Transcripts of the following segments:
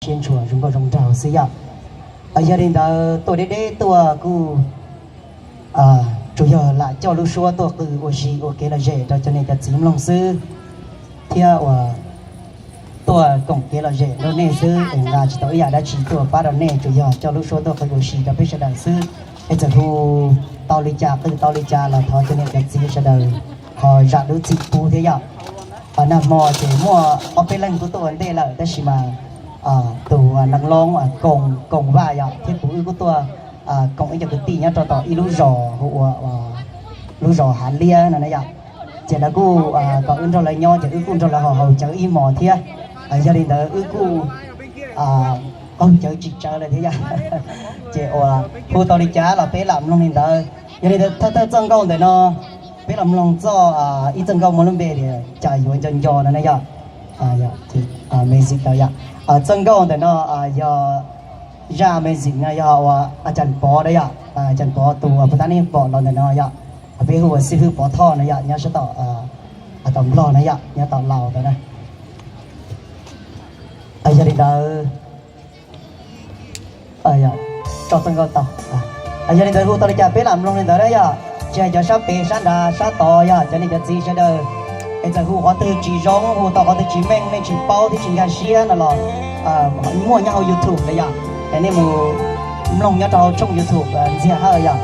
siab ntshua zoo nkauj zoo nraug xwb yom. Yog li ntawd tuaj deb deb tuaj kuj tsuas yog lam coj lub suab tuaj qw ua si ua kev lom zem rau cov niam cov txiv mloog xwb, thiab uas tuaj koom kev lom zem rau nej xwb es nqa tsis tau ib yam dab tsi tuaj pab rau nej, tsuas yog coj lub suab tuaj qw ua si rau peb sawv daws xwb. Es txawm hu tau li cas qw tau li cas los thov cov niam cov txiv sawv daws ho zam lub txim pub thiab yom. Nag hmo ces muaj ob peb leeg kuj tuaj ua ntej lawm tab sis mas tus neeg loob Koos Vaj yom thiab kuv wb kuj tuaj koom ib co kwv tij nyob rau tom ib lub zos hu ua lub zos Hav Liab no na yom. Ces lawv kuj kom wb nrog lawv nyob ces wb kuj nrog lawv haus haus cawv ib hmos thiab. Yog li ntawd wb kuj qaug cawv tsis tsawg lawm thiab yom. Ces uas hu tau li cas los peb lam mloog li ntawd. Yog li ntawd thawj thawj txoj nkauj ntawm no peb los mloog txoj ib txoj nkauj muaj lub npe tias cas yuav nco nco no na yom. Music tau yom. Txoj nkauj ntawm no yog zaj music no yog ua Cas Pov na yom. Cas Pov tus puag ta nej pom los ntawm no yom, peb hu ua xib hwb Pov Thoj no yom, nyob sab tom tom Nplog na yom, nyob tom Laus ntawd na. Yog li ntawd, tso txoj nkauj tau. Yog li ntawd hu tau li cas peb lam mloog li ntawd na yom. Tsis hais cov sab pem sab nrad sab tod yog cov niam cov txiv sawv daws, es txawm hu qhov twg tsis zoo, hu tau qhov twg tsis meej, nej tsis paub thiab tsis nkag siab no los muaj nyob hauv YouTube na yom, es nej mus mloog nyob rau hauv tshooj YouTube Ntxiag Hawj yom.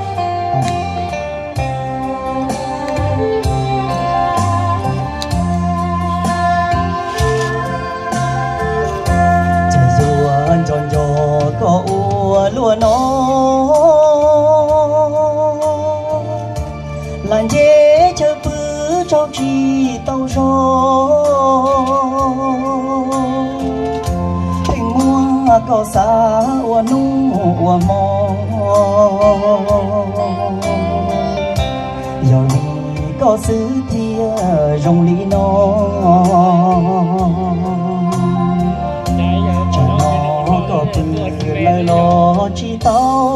Cas yuav nco nco koj ua luaj no, lam nce chaw pw tsaug tsis tau zog, pheej muab koj xav ua hnub ua hmo. Yog li koj xwb thiaj zoo li no, tsam no koj pw lawm los tsis tau,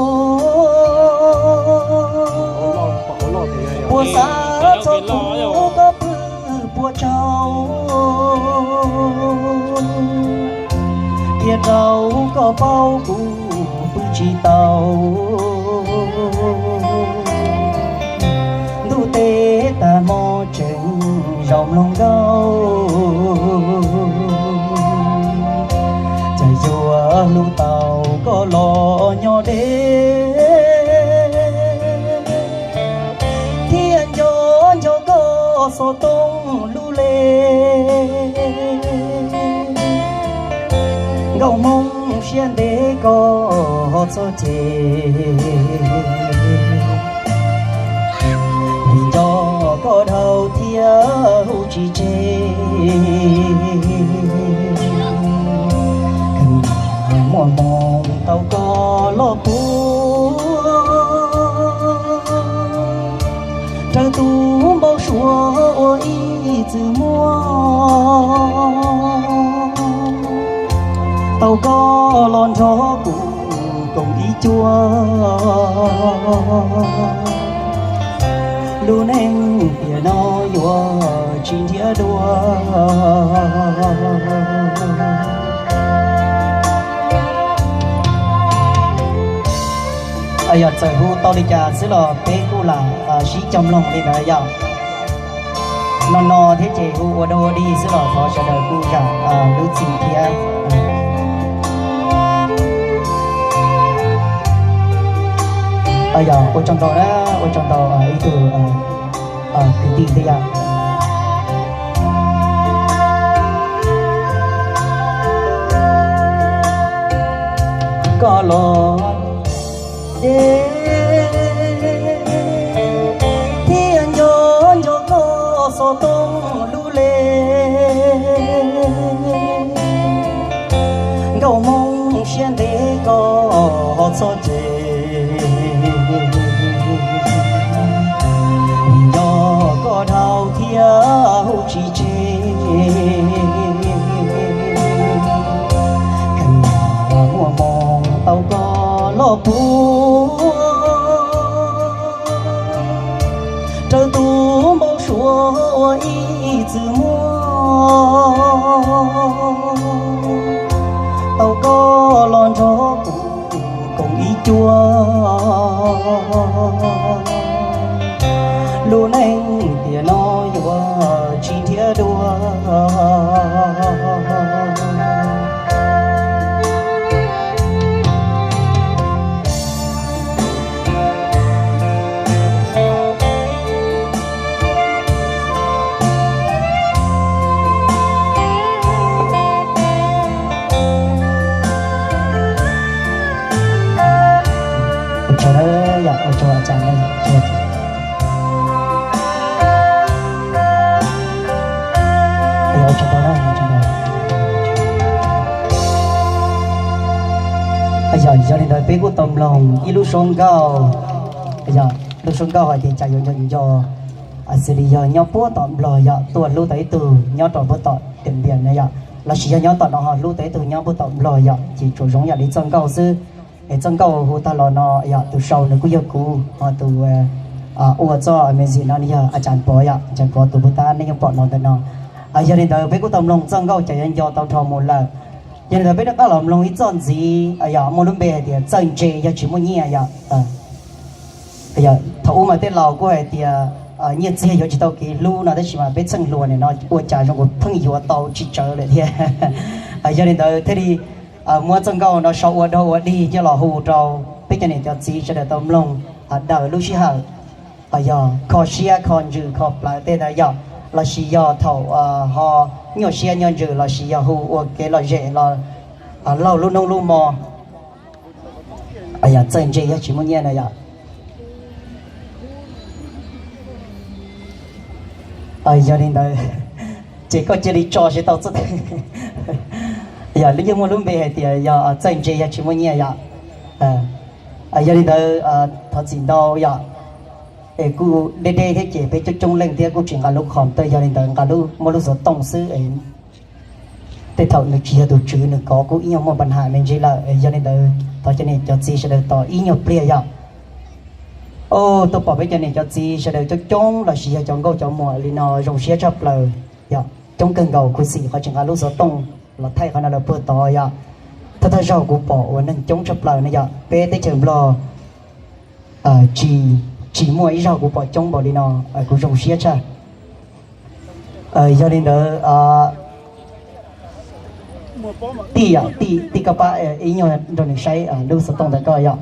puas xav txog kuv koj pw puas tsaug, qhia rau koj paub kuv pw tsis tau. Ntuj teb tag hmo tseem zaum mloog nkauj, cas yuav hlub tau koj los nyob deb, thiaj nco nco koj xov tooj lub le. Nkauj Hmoob siab ntev koj ho txhob cem, vim nco koj dhau thiab hu tsis tseg. Kheev muaj hmoo tau koj los puag, raws tus npau suav ua ib txwm muaj. Tau koj los nrog kuv koom ib cuab, lub neej tiam no yuav tsis nrhiav dua. Yog txawm hu tau li cas xwb los peb kuj lam sib cog mloog li ntawd yom. No no thiab ces hu ua dog ua dig xwb los thov sawv daws kuj zam lub txim thiab. Yog ua tsaug ntau na, ua tsaug ntau ib tug kwv tij thiab yom. Koj los deb thiab nco nco koj xov tooj lub le. Nkauj Hmoob siab ntev koj ho txhob cem, vim nco koj dhau thiab hu tsis tseg. Kheev muaj hmoo tau koj los puag, raws tus npau suav ua ib txwm muaj. Tau koj Los nrog kuv koom ib cuab, lub neej tiam no yuav tsis nrhiav dua. Ua tsaug, ua tsaug, ua tsaug. Yog li ntawd peb kuj tau mloog ib lub suab nkauj, lub suab nkauj hais tias cas yuav nco nco, xws li yog nyob puag tom Nplog yom, tuaj hlub tau ib tug nyob rau puag tom Tiam Npias na yom, lossis yog nyob tom no ho hlub tau ib tug nyob puag tom Nplog yom, ces tsuas zoo yam li txoj nkauj xwb. Es txoj nkauj hu tag los no yom, tus sau nws kuj yog kuv, ho tus ua txoj music no nws yog A Cas Pov yom, A Cas Pov tus puag ta nej yeej pom no ntawm no. Yog li ntawd peb kuj tau mloog txoj nkauj cas yuav nco tau dhau mus lawm. Yog li ntawd peb rov qab los mloog ib txoj ntxiv yom, muaj lub npe hais tias Txawj Ntse Yog Tsis Muaj Nyiaj yom. Thaum ub mas tej laus kuj hais tias nyiaj txiag yuav tsis tau kev hlub no, tab sis mas peb txheej hluas nim no ua cas zoo nkaus pheej yuav tau tsis tsawg lawm thiab. Yog li ntawd thiaj li muab txoj nkauj no sau ua dog ua dig coj los hu rau peb cov niam cov txiv sawv daws tau mloog daws lub sij hawm yog kho siab kho ntsws kho plawv tej ntawd yom, lossis yog thaum ho nyuaj siab nyuaj ntsws lossis yog hu ua kev lom zem los laug lub hnub lub hmo. Yog txawj ntse yog tsis muaj nyiaj na yom. Yog li ntawd ces koj cia li tso siv tau txoj, yog li yeej muaj lub npe hais tias yog txawj ntse yog tsis muaj nyiaj yom. Yog li ntawd thov txim ntau yom, es kuj deb deb thiab ces peb coob coob leej thiab kuj tsis nqa lub qhov tawj, yog li ntawd nqa lub, muab lub xov tooj xwb. Tej thaum nws tsis yog tus tswv nws kov kuj ib nyuag muaj npa ham me ntsis lawm, yog li ntawd thov cov niam cov txiv sawv daws tos ib nyuag pliag yom. Tuaj pom peb cov niam cov txiv sawv daws coob coob lossis yog cov nkauj cov muam li no zoo siab tshaj plaws yom, coob kawg nkaus, khuv xim qhov tsis nqa lub xov tooj los thaij qhov no lawm puag tod yom. Thawj thawj zaug kuv pom uas neeg coob tshaj plaws ne yom, peb teb chaws Nplog tsis, tsis muaj ib zaug kuv pom coob npaum li no, kuv zoo siab tshaj. Yog li ntawd tij, tij koj pab ib nyuag nrog nws saib lub xov tooj ntawm koj yom.